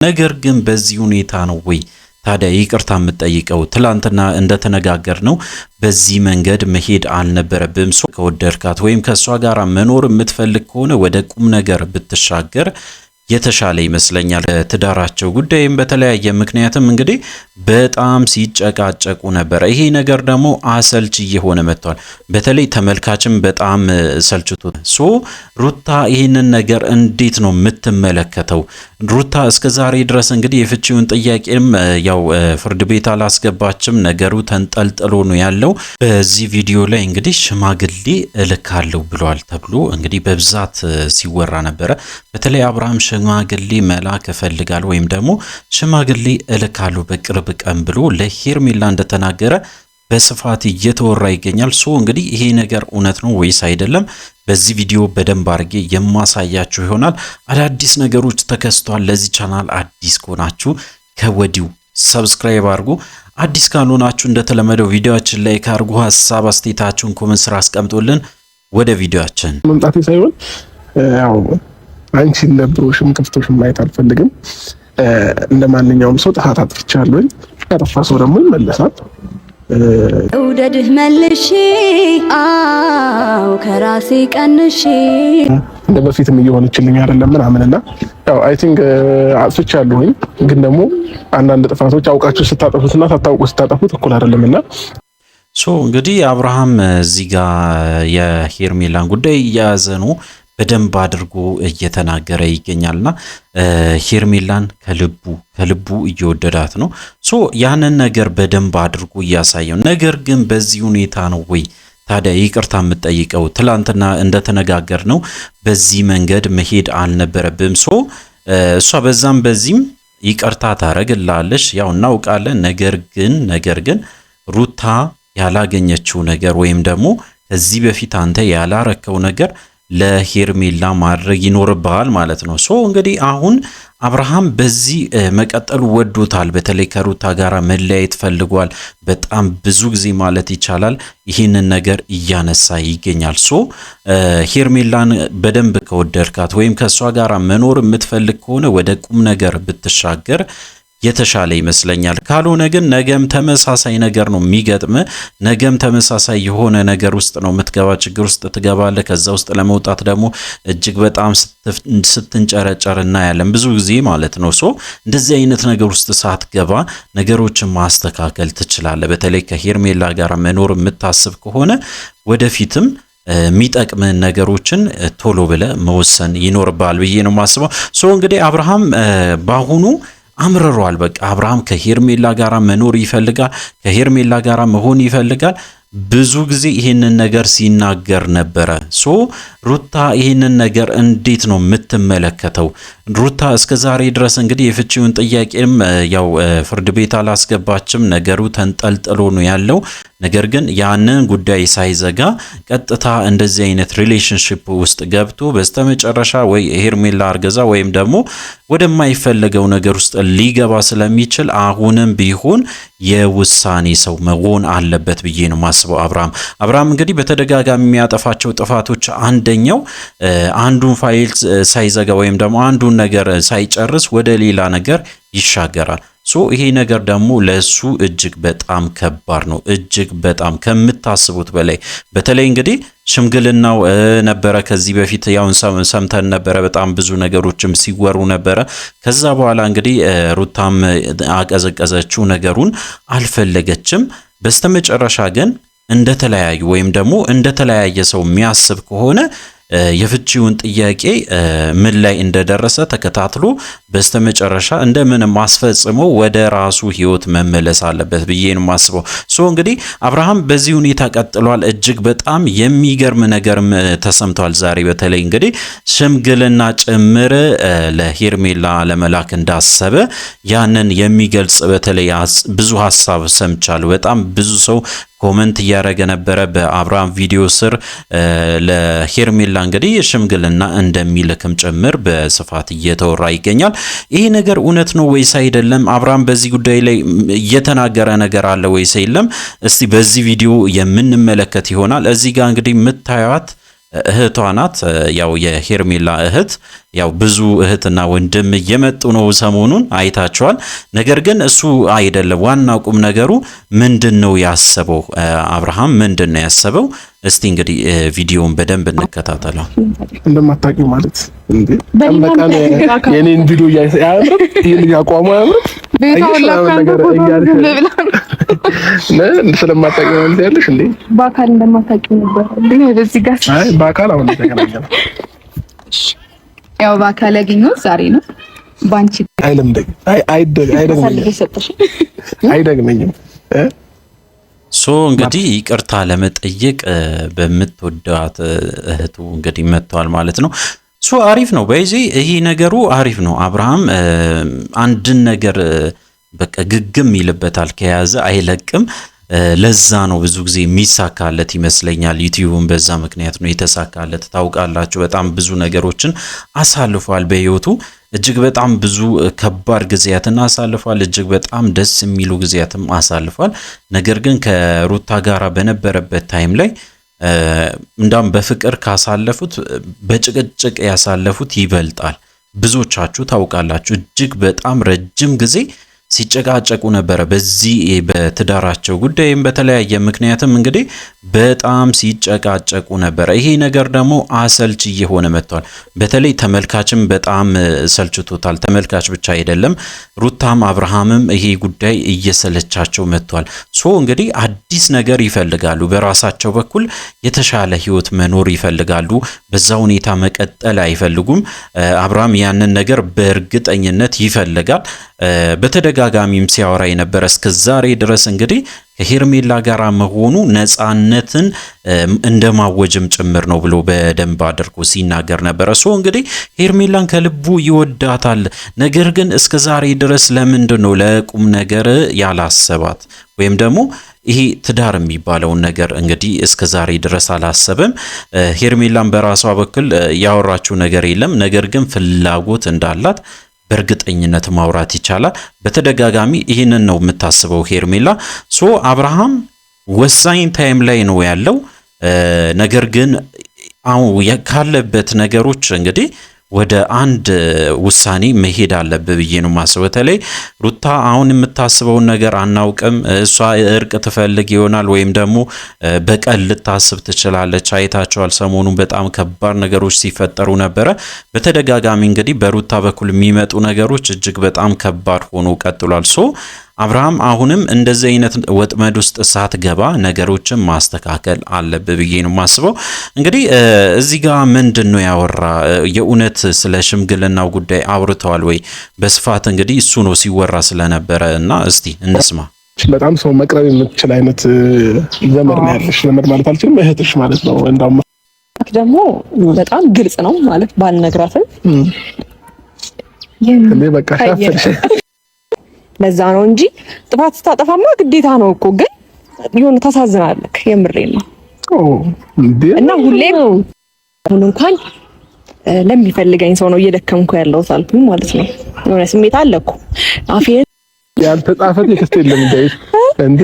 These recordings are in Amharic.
ነገር ግን በዚህ ሁኔታ ነው ወይ ታዲያ ይቅርታ የምትጠይቀው? ትላንትና እንደተነጋገርነው በዚህ መንገድ መሄድ አልነበረብም። ከወደድካት ወይም ከእሷ ጋር መኖር የምትፈልግ ከሆነ ወደ ቁም ነገር ብትሻገር የተሻለ ይመስለኛል። ትዳራቸው ጉዳይም በተለያየ ምክንያትም እንግዲህ በጣም ሲጨቃጨቁ ነበረ። ይሄ ነገር ደግሞ አሰልች እየሆነ መጥቷል። በተለይ ተመልካችም በጣም ሰልችቶ so ሩታ ይህንን ነገር እንዴት ነው የምትመለከተው? ሩታ እስከ ዛሬ ድረስ እንግዲህ የፍቺውን ጥያቄም ያው ፍርድ ቤት አላስገባችም። ነገሩ ተንጠልጥሎ ነው ያለው። በዚህ ቪዲዮ ላይ እንግዲህ ሽማግሌ እልካለሁ ብሏል ተብሎ እንግዲህ በብዛት ሲወራ ነበረ። በተለይ አብርሃም ሽማግሌ መላክ እፈልጋለሁ ወይም ደግሞ ሽማግሌ እልካለሁ በቅርብ ቀን ብሎ ለሄርሜላ እንደተናገረ በስፋት እየተወራ ይገኛል። So እንግዲህ ይሄ ነገር እውነት ነው ወይስ አይደለም? በዚህ ቪዲዮ በደንብ አድርጌ የማሳያችሁ ይሆናል። አዳዲስ ነገሮች ተከስቷል። ለዚህ ቻናል አዲስ ከሆናችሁ ከወዲሁ subscribe አድርጉ። አዲስ ካልሆናችሁ እንደተለመደው ቪዲዮአችን like አድርጉ። ሀሳብ አስተያየታችሁን comment ስር አስቀምጡልን። ወደ ቪዲዮአችን መምጣቴ ሳይሆን ያው አንቺን ደብሮሽም ከፍቶሽም ማየት አልፈልግም። እንደ ማንኛውም ሰው ጥፋት አጥፍቻለሁኝ። ያጠፋ ሰው ደግሞ ይመለሳል። እውደድህ መልሼ አው ከራሴ ቀንሼ እንደ በፊትም እየሆነችልኝ አይደለም ምናምን እና ያው I think አጥፍቻለሁኝ፣ ግን ደግሞ አንዳንድ ጥፋቶች አውቃችሁ ስታጠፉትና ሳታውቁ ስታጠፉት እኩል አይደለም እና So እንግዲህ አብርሃም እዚህ ጋር የሄርሜላን ጉዳይ እየያዘ ነው፣ በደንብ አድርጎ እየተናገረ ይገኛልና ሄርሜላን ከልቡ ከልቡ እየወደዳት ነው። So ያንን ነገር በደንብ አድርጎ እያሳየው፣ ነገር ግን በዚህ ሁኔታ ነው ወይ ታዲያ ይቅርታ የምትጠይቀው? ትላንትና እንደተነጋገርነው በዚህ መንገድ መሄድ አልነበረብም። So እሷ በዛም በዚህም ይቅርታ ታረግላለች፣ ያው እናውቃለን። ነገር ግን ሩታ ያላገኘችው ነገር ወይም ደግሞ ከዚህ በፊት አንተ ያላረከው ነገር ለሄርሜላ ማድረግ ይኖርብሃል ማለት ነው። So እንግዲህ አሁን አብርሃም በዚህ መቀጠሉ ወዶታል። በተለይ ከሩታ ጋር መለያየት ፈልጓል። በጣም ብዙ ጊዜ ማለት ይቻላል ይህንን ነገር እያነሳ ይገኛል። So ሄርሜላን በደንብ ከወደድካት ወይም ከእሷ ጋር መኖር የምትፈልግ ከሆነ ወደ ቁም ነገር ብትሻገር የተሻለ ይመስለኛል። ካልሆነ ግን ነገም ተመሳሳይ ነገር ነው የሚገጥም። ነገም ተመሳሳይ የሆነ ነገር ውስጥ ነው የምትገባ፣ ችግር ውስጥ ትገባለህ። ከዛ ውስጥ ለመውጣት ደግሞ እጅግ በጣም ስትንጨረጨር እናያለን ብዙ ጊዜ ማለት ነው። So እንደዚህ አይነት ነገር ውስጥ ሳትገባ ነገሮችን ማስተካከል ትችላለህ። በተለይ ከሄርሜላ ጋር መኖር የምታስብ ከሆነ ወደፊትም የሚጠቅምህን ነገሮችን ቶሎ ብለህ መወሰን ይኖርብሃል ብዬ ነው የማስበው። So እንግዲህ አብርሃም በአሁኑ አምርሯል። በቃ አብርሃም ከሄርሜላ ጋር መኖር ይፈልጋል፣ ከሄርሜላ ጋር መሆን ይፈልጋል። ብዙ ጊዜ ይህንን ነገር ሲናገር ነበረ። So ሩታ ይህንን ነገር እንዴት ነው የምትመለከተው? ሩታ እስከ ዛሬ ድረስ እንግዲህ የፍቺውን ጥያቄም ያው ፍርድ ቤት አላስገባችም። ነገሩ ተንጠልጥሎ ነው ያለው። ነገር ግን ያንን ጉዳይ ሳይዘጋ ቀጥታ እንደዚህ አይነት relationship ውስጥ ገብቶ በስተመጨረሻ ወይ ሄርሜላ አርገዛ ወይም ደግሞ ወደማይፈለገው ነገር ውስጥ ሊገባ ስለሚችል አሁንም ቢሆን የውሳኔ ሰው መሆን አለበት ብዬ ነው የማስበው። አብርሃም እንግዲህ በተደጋጋሚ የሚያጠፋቸው ጥፋቶች አንደኛው አንዱን ፋይል ሳይዘጋ ወይም ደግሞ አንዱን ነገር ሳይጨርስ ወደ ሌላ ነገር ይሻገራል። So ይሄ ነገር ደግሞ ለሱ እጅግ በጣም ከባድ ነው። እጅግ በጣም ከምታስቡት በላይ። በተለይ እንግዲህ ሽምግልናው ነበረ ከዚህ በፊት ያውን ሰምተን ነበረ። በጣም ብዙ ነገሮችም ሲወሩ ነበረ። ከዛ በኋላ እንግዲህ ሩታም አቀዘቀዘችው፣ ነገሩን አልፈለገችም። በስተመጨረሻ ግን እንደተለያዩ ወይም ደግሞ እንደተለያየ ሰው የሚያስብ ከሆነ የፍቺውን ጥያቄ ምን ላይ እንደደረሰ ተከታትሎ በስተመጨረሻ እንደምንም አስፈጽሞ ወደ ራሱ ሕይወት መመለስ አለበት ብዬ ነው የማስበው። So እንግዲህ አብርሃም በዚህ ሁኔታ ቀጥሏል። እጅግ በጣም የሚገርም ነገርም ተሰምቷል ዛሬ። በተለይ እንግዲህ ሽምግልና ጭምር ለሄርሜላ ለመላክ እንዳሰበ ያንን የሚገልጽ በተለይ ብዙ ሀሳብ ሰምቻለሁ። በጣም ብዙ ሰው comment እያደረገ ነበረ በአብርሃም ቪዲዮ ስር። ለሄርሜላ እንግዲህ ሽምግልና እንደሚልክም ጭምር በስፋት እየተወራ ይገኛል። ይሄ ነገር እውነት ነው ወይስ አይደለም? አብርሃም በዚህ ጉዳይ ላይ እየተናገረ ነገር አለ ወይስ የለም? እስቲ በዚህ ቪዲዮ የምንመለከት ይሆናል። እዚህ ጋር እንግዲህ የምታዩት እህቷ ናት። ያው የሄርሜላ እህት፣ ያው ብዙ እህትና ወንድም እየመጡ ነው ሰሞኑን አይታቸዋል። ነገር ግን እሱ አይደለም ዋናው ቁም ነገሩ። ምንድን ነው ያሰበው አብርሃም? ምንድን ነው ያሰበው? እስቲ እንግዲህ ቪዲዮውን በደንብ እንከታተለው። እንደማታውቂው ማለት እንዴ? በቀን የኔን ቪዲዮ አያምርም? ይሄ ልጅ አቋሙ አያምርም? ስለማታውቂው ማለት ያለሽ እንዴ? በአካል እንደማታውቂው ነበር። በዚህ ጋር አይ በአካል አሁን ተገናኘን። ያው በአካል ያገኘሁት ዛሬ ነው። ባንቺ አይለምደኝ፣ አይ አይደግመኝም፣ አይደግመኝም። So እንግዲህ ይቅርታ ለመጠየቅ በምትወዳት እህቱ እንግዲህ መጥተዋል ማለት ነው። So አሪፍ ነው። በዚህ ይሄ ነገሩ አሪፍ ነው። አብርሃም አንድን ነገር በቃ ግግም ይልበታል፣ ከያዘ አይለቅም። ለዛ ነው ብዙ ጊዜ የሚሳካለት ይመስለኛል። ዩቲዩብን በዛ ምክንያት ነው የተሳካለት። ታውቃላችሁ፣ በጣም ብዙ ነገሮችን አሳልፏል በህይወቱ። እጅግ በጣም ብዙ ከባድ ጊዜያትን አሳልፏል። እጅግ በጣም ደስ የሚሉ ጊዜያትም አሳልፏል። ነገር ግን ከሩታ ጋራ በነበረበት time ላይ እንዳም በፍቅር ካሳለፉት በጭቅጭቅ ያሳለፉት ይበልጣል። ብዙዎቻችሁ ታውቃላችሁ። እጅግ በጣም ረጅም ጊዜ ሲጨቃጨቁ ነበረ። በዚህ በትዳራቸው ጉዳይም በተለያየ ምክንያትም እንግዲህ በጣም ሲጨቃጨቁ ነበረ። ይሄ ነገር ደግሞ አሰልች እየሆነ መጥቷል። በተለይ ተመልካችም በጣም ሰልችቶታል። ተመልካች ብቻ አይደለም፣ ሩታም አብርሃምም ይሄ ጉዳይ እየሰለቻቸው መጥቷል። So እንግዲህ አዲስ ነገር ይፈልጋሉ። በራሳቸው በኩል የተሻለ ህይወት መኖር ይፈልጋሉ። በዛ ሁኔታ መቀጠል አይፈልጉም። አብርሃም ያንን ነገር በእርግጠኝነት ይፈልጋል። በተደጋጋሚም ሲያወራ የነበረ እስከ ዛሬ ድረስ እንግዲህ ከሄርሜላ ጋር መሆኑ ነፃነትን እንደማወጅም ጭምር ነው ብሎ በደንብ አድርጎ ሲናገር ነበረ። So እንግዲህ ሄርሜላን ከልቡ ይወዳታል። ነገር ግን እስከ ዛሬ ድረስ ለምንድን ነው ለቁም ነገር ያላሰባት? ወይም ደግሞ ይሄ ትዳር የሚባለውን ነገር እንግዲህ እስከ ዛሬ ድረስ አላሰበም። ሄርሜላን በራሷ በኩል ያወራችው ነገር የለም። ነገር ግን ፍላጎት እንዳላት በእርግጠኝነት ማውራት ይቻላል። በተደጋጋሚ ይህንን ነው የምታስበው ሄርሜላ። So አብርሃም ወሳኝ time ላይ ነው ያለው። ነገር ግን አሁን ካለበት ነገሮች እንግዲህ ወደ አንድ ውሳኔ መሄድ አለብህ ብዬ ነው የማስበው። በተለይ ሩታ አሁን የምታስበውን ነገር አናውቅም። እሷ እርቅ ትፈልግ ይሆናል ወይም ደግሞ በቀል ልታስብ ትችላለች። አይታቸዋል። ሰሞኑን በጣም ከባድ ነገሮች ሲፈጠሩ ነበረ። በተደጋጋሚ እንግዲህ በሩታ በኩል የሚመጡ ነገሮች እጅግ በጣም ከባድ ሆኖ ቀጥሏል። So አብርሃም አሁንም እንደዚህ አይነት ወጥመድ ውስጥ ሳትገባ ነገሮችን ማስተካከል አለብህ ብዬ ነው የማስበው። እንግዲህ እዚህ ጋር ምንድን ነው ያወራ? የእውነት ስለ ሽምግልናው ጉዳይ አውርተዋል ወይ? በስፋት እንግዲህ እሱ ነው ሲወራ ስለነበረ እና እስቲ እንስማ። በጣም ሰው መቅረብ የምትችል አይነት ዘመድ ነው ያለሽ። ዘመድ ማለት አልችልም፣ እህትሽ ማለት ነው። እንዳውም ደግሞ በጣም ግልጽ ነው ማለት ባልነግራትም እንዴ በቃ ሻፈርሽ። ለዛ ነው እንጂ ጥፋት ስታጠፋማ ግዴታ ነው እኮ፣ ግን የሆነ ታሳዝናለህ። የምሬን ነው። እና ሁሌም አሁን እንኳን ለሚፈልገኝ ሰው ነው እየደከምኩ ያለሁት አልኩኝ ማለት ነው። የሆነ ስሜት አለ እኮ አፌ ያልተጻፈ text የለም guys እንዴ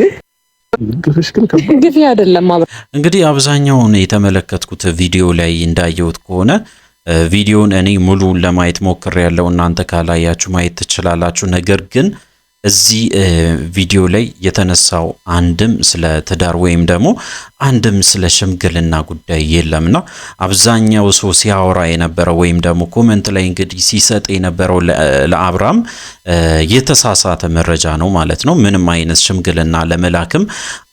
ግፍሽ ግን ከባድ ግፍ አይደለም። እንግዲህ አብዛኛውን የተመለከትኩት ቪዲዮ ላይ እንዳየሁት ከሆነ፣ ቪዲዮን እኔ ሙሉውን ለማየት ሞክሬያለሁ። እናንተ ካላያችሁ ማየት ትችላላችሁ። ነገር ግን እዚህ ቪዲዮ ላይ የተነሳው አንድም ስለ ትዳር ወይም ደግሞ አንድም ስለ ሽምግልና ጉዳይ የለምና አብዛኛው ሰው ሲያወራ የነበረው ወይም ደግሞ comment ላይ እንግዲህ ሲሰጥ የነበረው ለአብርሃም የተሳሳተ መረጃ ነው ማለት ነው። ምንም አይነት ሽምግልና ለመላክም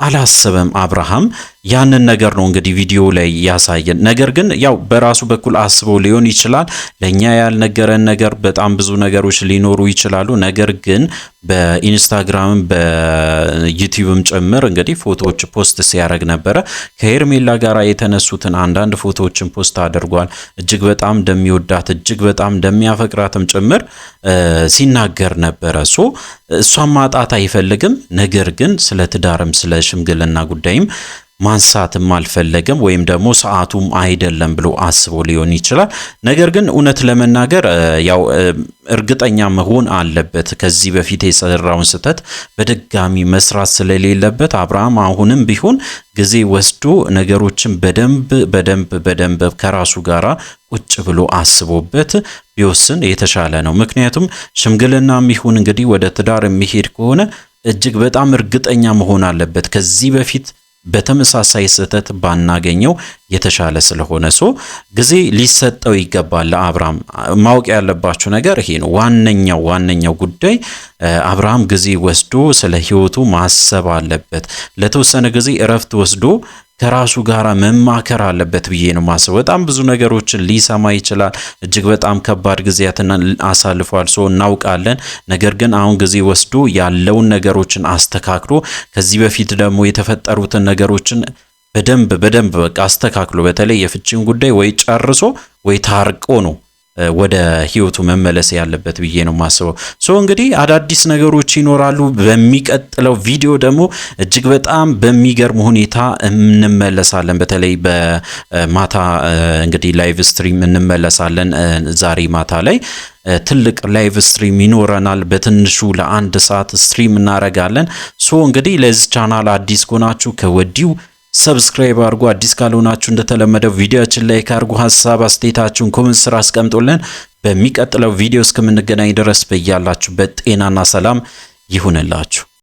አላሰበም አብርሃም። ያንን ነገር ነው እንግዲህ ቪዲዮ ላይ ያሳየን። ነገር ግን ያው በራሱ በኩል አስበው ሊሆን ይችላል። ለኛ ያልነገረን ነገር በጣም ብዙ ነገሮች ሊኖሩ ይችላሉ። ነገር ግን በኢንስታግራምም በዩቲዩብም ጭምር እንግዲህ ፎቶዎች post ሲያደርግ ነበረ። ከሄርሜላ ጋር የተነሱትን አንዳንድ ፎቶዎችን post አድርጓል። እጅግ በጣም እንደሚወዳት፣ እጅግ በጣም እንደሚያፈቅራትም ጭምር ሲናገር ነበረ። So እሷን ማጣት አይፈልግም። ነገር ግን ስለ ትዳርም ስለ ሽምግልና ጉዳይም ማንሳትም አልፈለገም ወይም ደግሞ ሰዓቱም አይደለም ብሎ አስቦ ሊሆን ይችላል። ነገር ግን እውነት ለመናገር ያው እርግጠኛ መሆን አለበት። ከዚህ በፊት የሰራውን ስህተት በድጋሚ መስራት ስለሌለበት አብርሃም አሁንም ቢሆን ጊዜ ወስዶ ነገሮችን በደንብ በደንብ በደንብ ከራሱ ጋራ ቁጭ ብሎ አስቦበት ቢወስን የተሻለ ነው። ምክንያቱም ሽምግልናም ይሁን እንግዲህ ወደ ትዳር የሚሄድ ከሆነ እጅግ በጣም እርግጠኛ መሆን አለበት። ከዚህ በፊት በተመሳሳይ ስህተት ባናገኘው የተሻለ ስለሆነ so ጊዜ ሊሰጠው ይገባል። ለአብርሃም ማወቅ ያለባችሁ ነገር ይሄ ነው። ዋነኛው ዋነኛው ጉዳይ አብርሃም ጊዜ ወስዶ ስለ ሕይወቱ ማሰብ አለበት። ለተወሰነ ጊዜ እረፍት ወስዶ ከራሱ ጋር መማከር አለበት ብዬ ነው ማሰብ። በጣም ብዙ ነገሮችን ሊሰማ ይችላል። እጅግ በጣም ከባድ ጊዜያትን አሳልፏል፣ so እናውቃለን። ነገር ግን አሁን ጊዜ ወስዶ ያለውን ነገሮችን አስተካክሎ ከዚህ በፊት ደግሞ የተፈጠሩትን ነገሮችን በደንብ በደንብ በቃ አስተካክሎ በተለይ የፍቺን ጉዳይ ወይ ጨርሶ ወይ ታርቆ ነው ወደ ህይወቱ መመለስ ያለበት ብዬ ነው የማስበው። So እንግዲህ አዳዲስ ነገሮች ይኖራሉ። በሚቀጥለው ቪዲዮ ደግሞ እጅግ በጣም በሚገርም ሁኔታ እንመለሳለን። በተለይ በማታ እንግዲህ live stream እንመለሳለን። ዛሬ ማታ ላይ ትልቅ live stream ይኖረናል። በትንሹ ለአንድ ሰዓት stream እናረጋለን። So እንግዲህ ለዚህ ቻናል አዲስ ከሆናችሁ ከወዲሁ subscribe አድርጉ። አዲስ ካልሆናችሁ እንደተለመደው ቪዲዮችን like አድርጉ። ሀሳብ አስተያየታችሁን comment ስር አስቀምጡልን። በሚቀጥለው ቪዲዮ እስከምንገናኝ ድረስ በያላችሁበት ጤናና ሰላም ይሁንላችሁ።